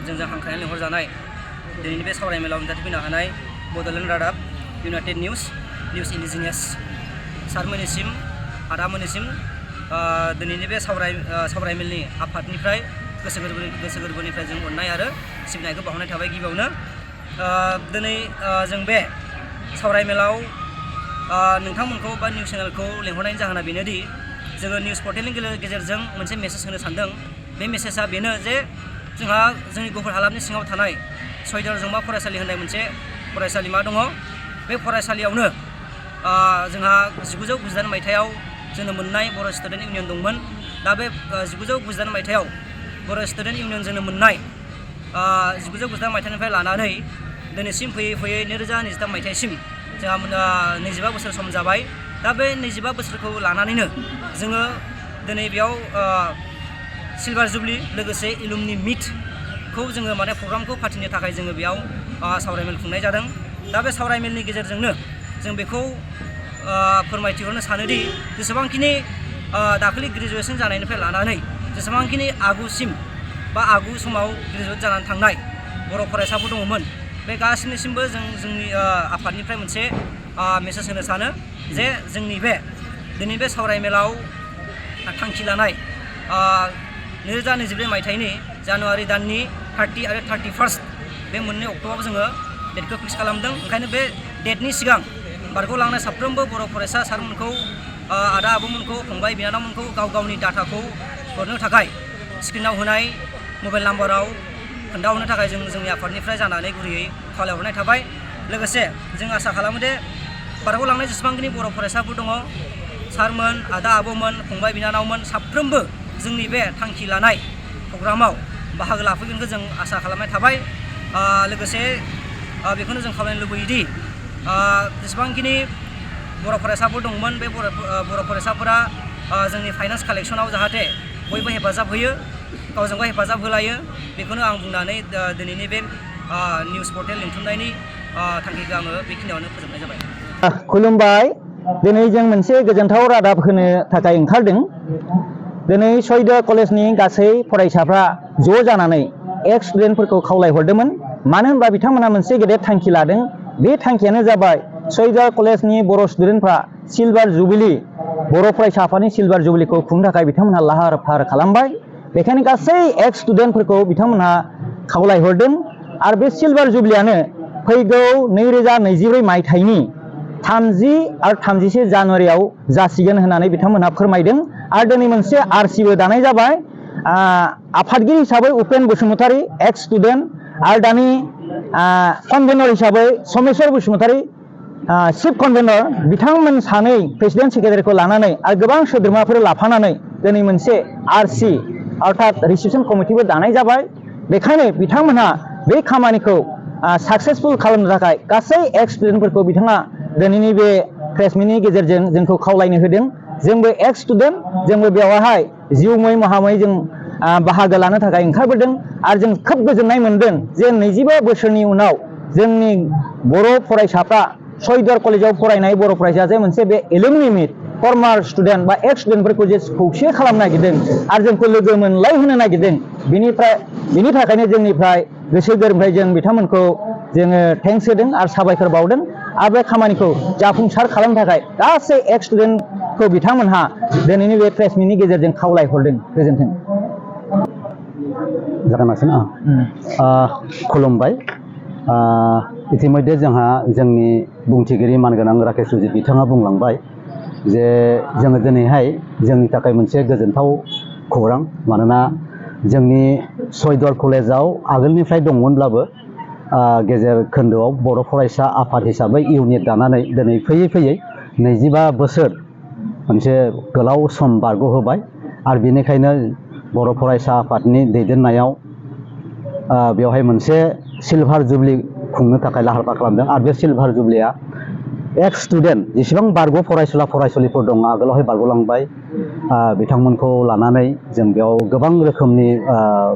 जोंजों हांख्रायनानै लिंहरजानाय दिनैनि बे सावरायमेलाव नुजाथिफैनो हानाय बड'लेण्ड रादाब, इउनाइटेड निउज, निउज इन्डिजिनियास सारमोननिसिम, आदामोननिसिम दिनैनि बे सावरायमेलनि आफादनिफ्राय गोसो गोरबोनिफ्राय जों अननाय आरो सिबिनायखौ बावहरनाय थाबाय। गिबियावनो दिनै जों बे सावरायमेलाव नोंथांमोनखौ बा निउस चेनेलखौ लिंहरनायनि जाहोना बेनोदि जोङो निउस पर्टेलनि गेजेरजों मोनसे मेसेज होनो सानदों। बे मेसेजआ बेनो जे जोंहा जोंनि गफुर हालामनि सिङाव थानाय सयदर जौमा फरायसालि होननाय मोनसे फरायसालिमा दङ। बे फरायसालियावनो जोंहा 1998 मायथाइयाव जोनोम मोननाय बर' स्टुडेन्ट इउनियन दंमोन। दा बे 1998 मायथाइयाव बर' स्टुडेन्ट इउनियन जोनोम मोननाय 1998 मायथाइनिफ्राय लानानै दिनैसिम फैयै 2023 मायथाइसिम जोंहा 25 बोसोर सम जाबाय। दा बे 25 बोसोरखौ लानानैनो जोङो दिनै बेयाव सिलभार जुबलि लोगोसे एलुमनि मिटखौ जोङो माने प्रग्रामखौ फाथिनो थाखाय जोङो बेयाव सावरायमेल खुंनाय जादों। दा बे सावरायमेलनि गेजेरजोंनो जों बेखौ फोरमायथिहरनो सानोदि जेसेबांखिनि दाखालि ग्रेजुवेसन जानायनिफ्राय लानानै जेसेबांखिनि आगुसिम बा आगु समाव ग्रेजुवेट जानानै थांनाय बर' फरायसाफोर दङमोन, बे गासिनिसिमबो जोंनि आफादनिफ्राय मोनसे मेसेज होनो सानो जे जोंनि दिनै बे सावरायमेलाव थांखि लानाय 2024 मायथाइनि जानुवारि दाननि 30 आरो 31 बे मोननै अक्ट'आव जोङो डेटखौ फिक्स खालामदों। ओंखायनो बे डेटनि सिगां बारग'लांनाय साफ्रोमबो बर' फरायसा सारमोनखौ, आदा आब'मोनखौ, फंबाय बिनानावमोनखौ गाव गावनि डाटाखौ हरनो थाखाय स्क्रिनाव होनाय मबाइल नाम्बाराव खोन्थाहरनो थाखाय जों जोंनि आफादनिफ्राय जानानै गुरैयै खावलायहरनाय थाबाय। लोगोसे जों आसा खालामो दे बारग'लांनाय जेसेबांखिनि बर' फरायसाफोर दङ, सारमोन, आदा आब'मोन, फंबाय बिनानावमोन साफ्रोमबो जोंनि बे थांखि लानाय प्रग्रामाव बाहागो लाफैगोनखौ जों आसा खालामनाय थाबाय। लोगोसे बेखौनो जों खावलायनो लुबैयोदि जेसेबांखिनि बर' फरायसाफोर दंमोन, बे बर' फरायसाफोरा जोंनि फाइनान्स कालेक्सनाव जाहाथे बयबो हेफाजाब होयो, गावजों गाव हेफाजाब होलायो। बेखौनो आं बुंनानै दिनैनि बे निउस पर्टेल लिंथुमनायनि थांखिखौ आङो बेखिनियावनो फोजोबनाय जाबाय। खुलुमबाय। दिनै जों मोनसे गोजोनथाव रादाब होनो थाखाय ओंखारदों। दिनै सयदर कलेजनि गासै फरायसाफ्रा ज' जानानै एक्स स्टुडेन्टफोरखौ खावलायहरदोंमोन। मानो होनबा बिथांमोना मोनसे गेदेर थांखि लादों। बे थांखियानो जाबाय सयदर कलेजनि बर' स्टुडेन्टफ्रा सिलभार जुबिलि, बर' फरायसा आफादनि सिलभार जुबिलिखौ खुंनो थाखाय बिथांमोनहा लाहार फाहार खालामबाय। बेखायनो गासै एक्स स्टुडेन्टफोरखौ बिथांमोनहा खावलायहरदों। आरो बे सिलभार जुबिलियानो फैगौ 2024 मायथाइनि 30 आरो 31 जानुवारियाव जासिगोन होननानै बिथांमोनहा फोरमायदों। आरो दिनै मोनसे आरसिबो दानाय जाबाय। आफादगिरि हिसाबै उपेन बसुमतारी, एक्स स्टुडेन्ट, आरो दानि कनभेनर हिसाबै समेस्वर बसुमतारी, चिफ कनभेनर, बिथांमोन सानै प्रेसिडेन्ट सेक्रेटारिखौ लानानै आरो गोबां सोद्रोमाफोर लाफानानै दिनै मोनसे आरसि अर्थात रिसिपसन कमिटिबो दानाय जाबाय। बेखायनो बिथांमोनहा बे खामानिखौ साक्सेसफुल खालामनो थाखाय गासै एक्स स्टुडेन्टफोरखौ बिथाङा दिनैनि बे प्रेस मिटनि गेजेरजों जोंखौ खावलायनो होदों। जोंबो एक्स स्टुडेन्ट, जोंबो बेवहाय जिउमै महामै जों बाहागो लानो थाखाय ओंखारबोदों। आरो जों खोब गोजोननाय मोनदों जे 25 बोसोरनि उनाव जोंनि बर' फरायसाफ्रा सयदर कलेजाव फरायनाय बर' फरायसाया जे मोनसे बे एलुमनि मिट, फर्मार स्टुडेन्ट बा एक्स स्टुडेन्टफोरखौ जे खौसे खालामनो नागिरदों आरो जोंखौ लोगो मोनलायहोनो नागिरदों। बिनि थाखायनो जोंनिफ्राय गोसो गोरबोनिफ्राय जों बिथांमोनखौ जोङो थेंक्स होदों आरो साबायखर बावदों। आरो बे खामानिखौ जाफुंसार खालामनो थाखाय गासै एक्स स्टुडेन्टखौ बिथांमोनहा दिनैनि बे प्रेस मिटनि गेजेरजों खावलायहरदों। गोजोन्थों। खुलुमबाय। इतिमध्य जोंहा जोंनि बुंथिगिरि मानगोनां राकेश सुजित बिथाङा बुंलांबाय जे जोङो दिनैहाय जोंनि थाखाय मोनसे गोजोनथाव खौरां। मानोना जोंनि सयदर कलेजाव आगोलनिफ्राय दंमोनब्लाबो गेजेर खोन्दोआव बर' फरायसा आफाद हिसाबै इउनिट दानानै दिनै फैयै 25 बोसोर मोनसे गोलाव सम बारग'होबाय। आरो बेनिखायनो बर' फरायसा आफादनि दैदेननायाव बेवहाय मोनसे सिलभार जुबलि खुंनो थाखाय लाहार फाहार खालामदों। आरो बे सिलभार जुबलिया एक्स स्टुडेन्ट जेसेबां बारग' फरायसुला फरायसुलिफोर दं, आगोलावहाय बारग'लांबाय, बिथांमोनखौ लानानै जों बेयाव गोबां रोखोमनि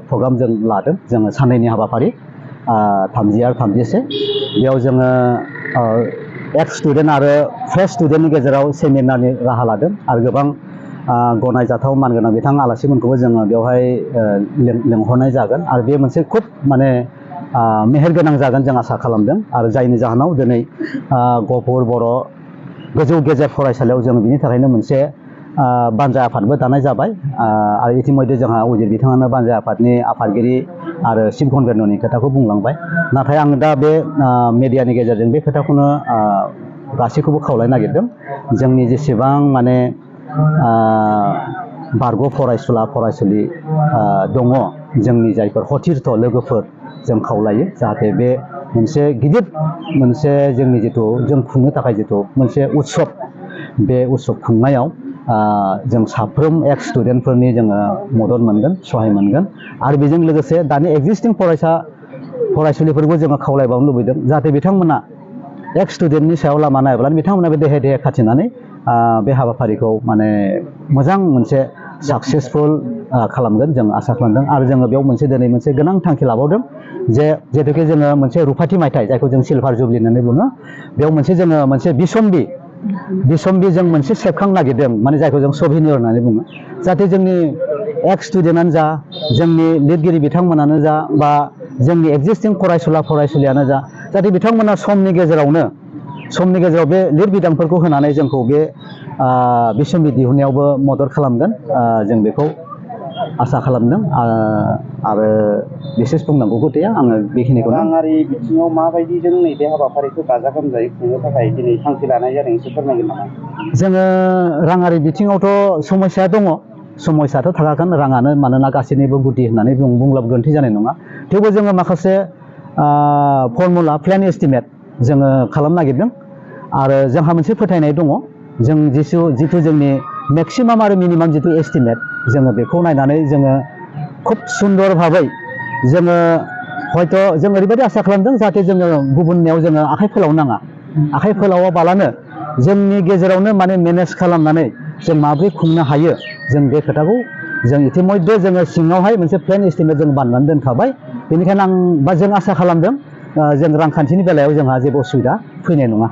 प्रग्राम जों लादों। जोङो साननैनि हाबाफारि 30 आरो 31 बेयाव जोङो एक्स स्टुडेन्ट आरो फ्रेश स्टुडेन्टनि गेजेराव सेमिनारनि राहा लादों। आरो गोबां गनायजाथाव मानगोनां बिथां आलासिमोनखौबो जोङो बेवहाय लेंहरनाय जागोन आरो बे मोनसे खुब माने मेहेरगोनां जागोन जों आसा खालामदों आरो जायनि जाहोनाव दिनै गहपुर बर' गोजौ गेजेर फरायसालियाव जों बिनि थाखायनो मोनसे बानजाय आफादबो दानाय जाबाय आरो इतिमध्य जोंहा उजिर बिथाङानो बानजाय आफादनि आफादगिरि आरो चिफ कनभेनरनि खोथाखौ बुंलांबाय नाथाय आं दा बे मेडियानि गेजेरजों बे खोथाखौनो गासैखौबो खावलायनो नागिरदों जोंनि जेसेबां माने बारग' फरायसुला फरायसुलि दङ जोंनि जायफोर हथिरथ लोगोफोर जों खावलायो जाहाथे बे मोनसे गिदिर मोनसे जोंनि जिथु जों खुंनो थाखाय जिथु मोनसे उत्सब बे उत्सब खुंनायाव जों साफ्रोम एक्स स्टुडेन्टफोरनि जोङो मदद मोनगोन सहाय मोनगोन आरो बेजों लोगोसे दानि एक्जिस्टिं फरायसुलिफोरखौ जोङो खावलायबावनो लुबैदों जाहाथे बिथांमोना एक्स स्टुडेन्टनि सायाव लामा नायब्लानो बिथांमोना बे देहे देहे खाथिनानै बे हाबाफारिखौ माने मोजां मोनसे साक्सेसफुल खालामगोन जों आसा खालामदों आरो जोङो बेयाव मोनसे दिनै मोनसे गोनां थांखि लाबावदों जे जेथुके जोङो मोनसे रुफाथि मायथाइ जायखौ जों सिलभार जुबलि होननानै बुङो बेयाव मोनसे जोङो मोनसे बिसम्बि जों मोनसे सेबखांनो नागिरदों माने जायखौ जों सभिनियर होननानै बुङो जाहाथे जोंनि एक्स स्टुडेन्टआनो जा जोंनि लिरगिरि बिथांमोनानो जा बा जोंनि एक्जिस्टिं फरायसुला फरायसुलियानो जा जाहाथे बिथांमोना समनि गेजेराव बे लिरबिदांफोरखौ होनानै जोंखौ बे बिसम्बि दिहुननायावबो मदद खालामगोन जों बेखौ आसा खालामदों आरो बिसेस बुंनांगौबो गैया आङो बेखिनिखौ राङारि बिथिङाव माबायदि जों नैबे हाबाफारिखौ गाजा गोमजायै खुंनो थाखाय दिनै थांखि लानाय जादों एसे फोरमायगोन नामा? जोङो राङारि बिथिङावथ' समस्या दङ समस्याथ' थाखागोन राङानो मानोना गासैनिबो गुदि होननानै बुंब्लाबो गोरोन्थि जानाय नङा थेवबो जोङो माखासे फर्मुला प्लेन एस्टिमेट जोङो खालामनो नागिरदों आरो जोंहा मोनसे फोथायनाय दङ जों जिथु जोंनि मेक्सिमाम आरो मिनिमाम जिथु एस्टिमेट जोङो बेखौ नायनानै जोङो खुब सुन्दर भाबै जोङो हयथ' जों ओरैबायदि आसा खालामदों जाहाथे जोङो गुबुननियाव जोङो आखाइ फोलावनाङा आखाइ फोलावाबालानो जोंनि गेजेरावनो माने मेनेज खालामनानै जों माबोरै खुंनो हायो जों बे खोथाखौ जों इतिमध्य जोङो सिङावहाय मोनसे प्लेन एस्टिमेट जों बानायनानै दोनखाबाय बेनिखायनो जों आसा खालामदों जों रांखान्थिनि बेलायाव जोंहा जेबो उसुबिदा फैनाय नङा।